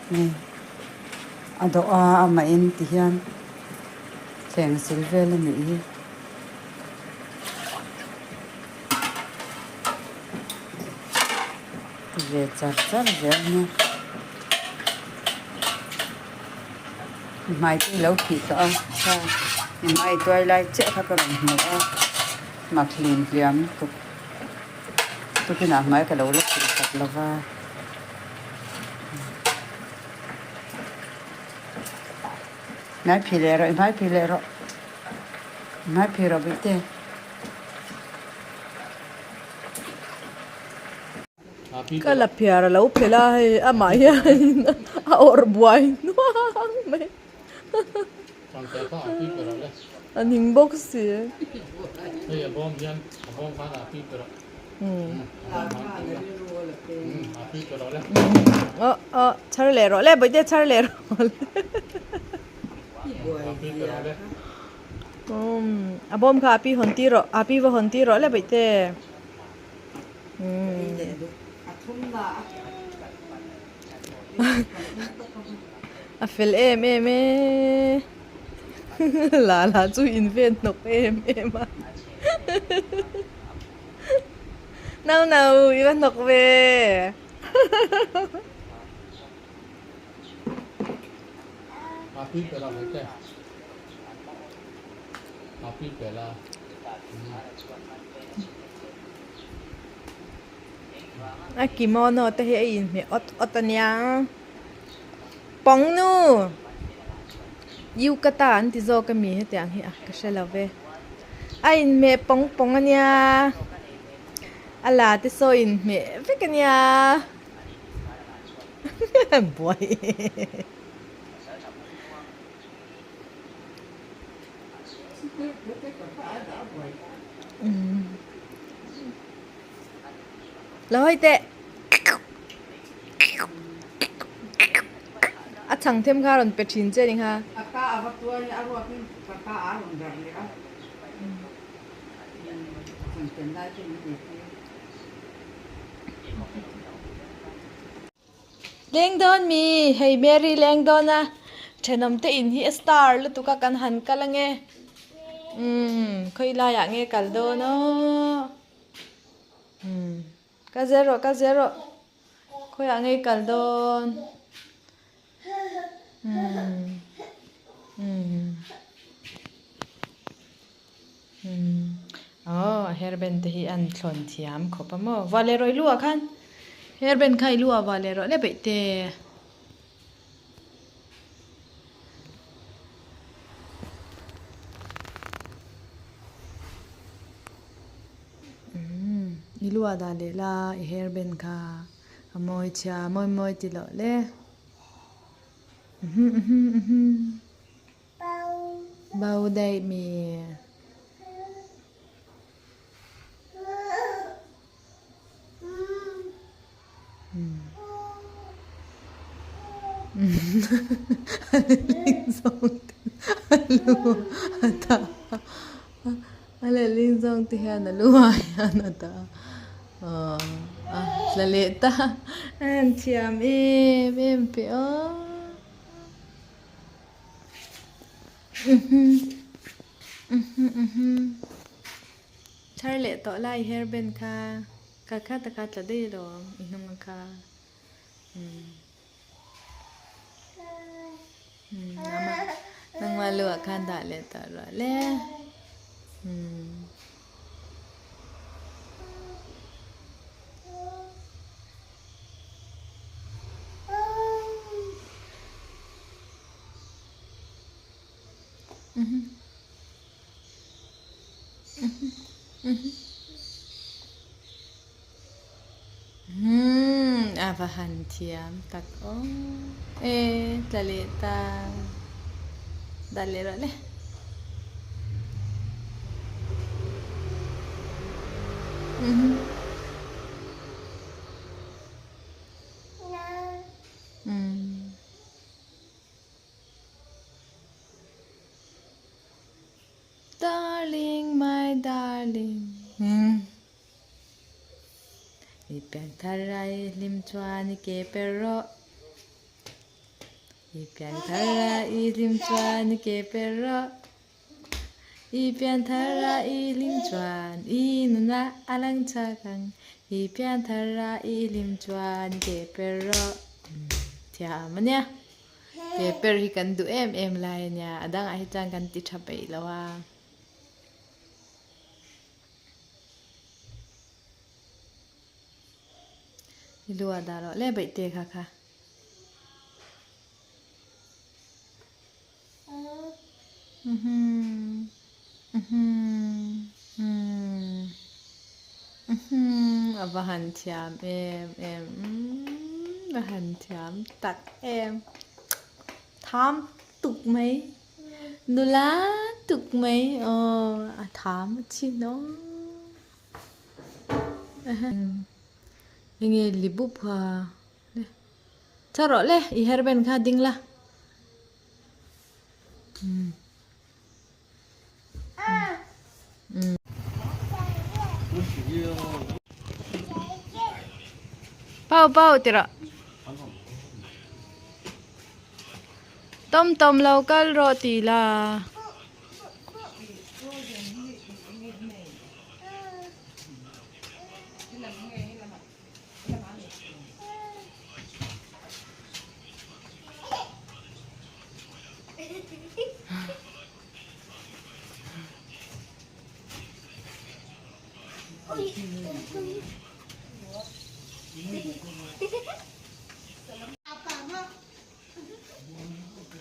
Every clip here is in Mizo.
Hei a dawh a amah in ti hian thleng sil vel a nih hi. Ti ve char char zel nia. Hmai te i lo phih tawh a kha i hmai tuai lai chiah kha ka rawn hmu a mak hlim hliam lutuk tukinah hmai ka lo la phih sak lo va. Hmai phih leh rawh i hmai phih leh rawh i hmai phih rawh bawihte. Ka la phiar a lo phelh a hei amah hianin a awrh buai hnuang mai a ning bawk si. Aw chhar leh rawh le bawihte chhar leh rawh le a bawm kha a pi hawn tir rawh a pi va hawn tir rawh le bawihte. A fel em em e la la chu in ven hnawk em em a nau nau i va hnawk ve A kimono te hi a inhmeh awt awt a nia pawng nu yukata an ti zawk a mi hetiang hi a ka hre lo ve a inhmeh pawng pawng a nia a la te saw inhmeh vek a nia buai. Lo hawi teh. A chhang them kha a rawn pe thin che ni kha. Leng dawn mi, hei Mary leng dawn a, thenawm te in hi a star lutuk a kan han kal ange, umm khawi laiah nge kal dawn aw, umm kal zel rawh kal zel rawh khawiah nge kal dawn, umm umm umm aw a hairband te hi an thlawn thiam khawp a maw, vah leh rawih lu ah khan. Hairband kha i lu ah vah leh rawh le peih te. Umm i lu ah dah leh la i hairband kha a mawi chhia mawi mawi ti loh le. Umm umm umm bau daih mi. A lehling zawng te hian a lu ah hian a dah a aw a tla leh ta a han thiam em em pe aw Thar leh tawh lai hairband kha ka kha taka tla daih alawm i hnung a kha umm nangma lu ah khan dah leh tawh rawh le umm. Umm a va han thiam tak aw e tla leh ta dah leh rawh le. Umm. Darling my darling I pian thar a i hlim chuan i ke per rawh. I pian thar a i hlim chuan i ke per rawh. I pian thar a i hlim chuan i nuna a lang chak ang. I pian thar a i hlim chuan i ke per rawh. Thiam a nia. Ke per hi kan duh em em lai a nia. A dangah hi chuan kan ti tha peih lo a. I lu ah dah rawh le baih te kha kha. A va han thiam em em va han thiam tak em tham tuk mai nula tuk mai aw a tham a chin aw enge libup ha. Tha rawh le, i hairband kha ding la. Pau pau ti rawh. Tom tom lo kal rawh ti la.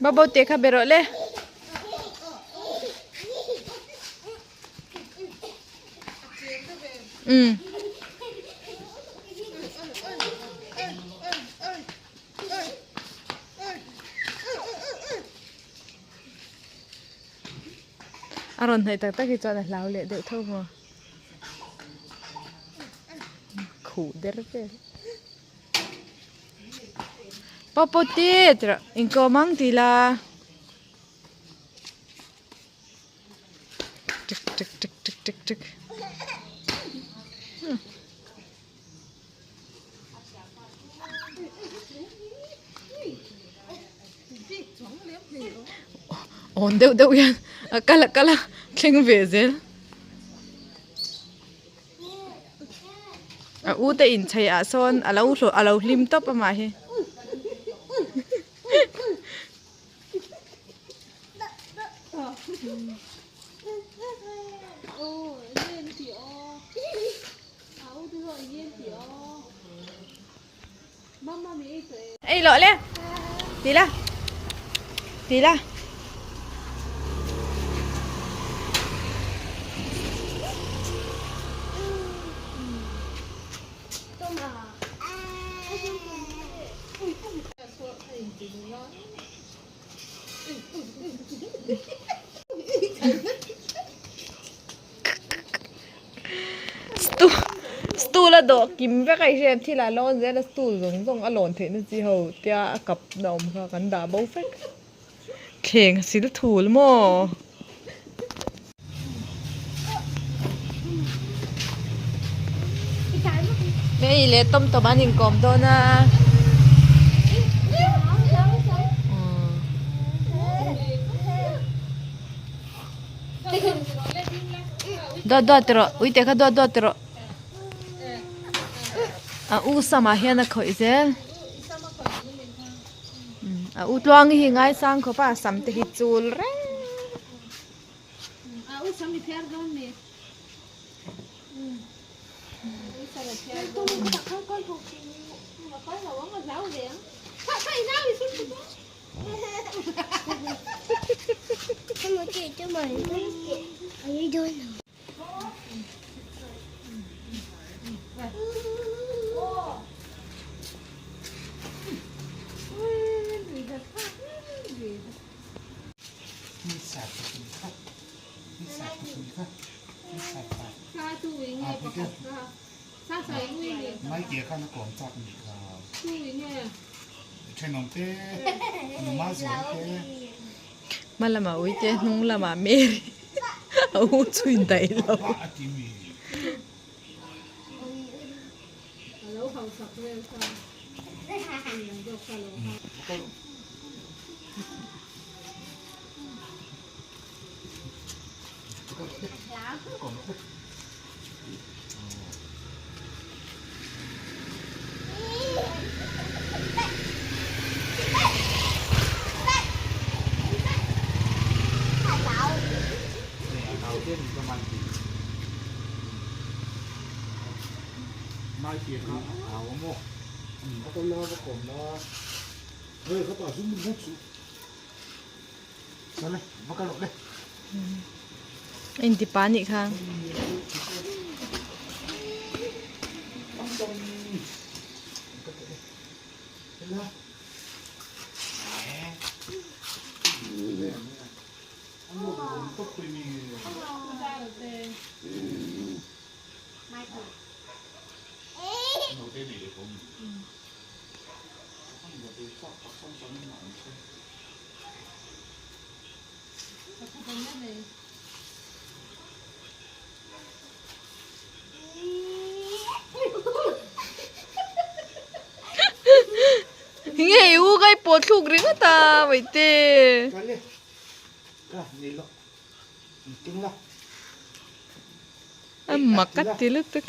Ba bo te kha be rawh le. Um. A rawn hnaih tak tak hi chuan a hlau leh deuh tho maw. Khuh der vel. Pawpawti tih rawh inkawm ang tih la. Tik tik tik tik tik tik. Awn deuh deuh hian a kal a kal a thleng ve zel. A u te inchei ah sawn a lo hlawh a lo hlim tawp amah hi. Ei lawh le ti la ti la. Stool a dawh kim vek a i hriat thil ah lawn zel a stool zawng zawng a lawn theih na chi ho tia a kap na awm kha kan dah bo vek thleng a sil thul maw. Mei leh tawm tawm an inkawm dawn a. Dawt dawt rawh uite kha dawt dawt rawh a u samah hian a khawih zel a u tluang hi ngaisang khawp a sam te hi chul reng. Hma lamah uite hnung lamah Mary a u chhui daih lo. A inti pa anih kha. Nge i u kai pawh thluk ringawt a Mawite. A mak a ti lutuk.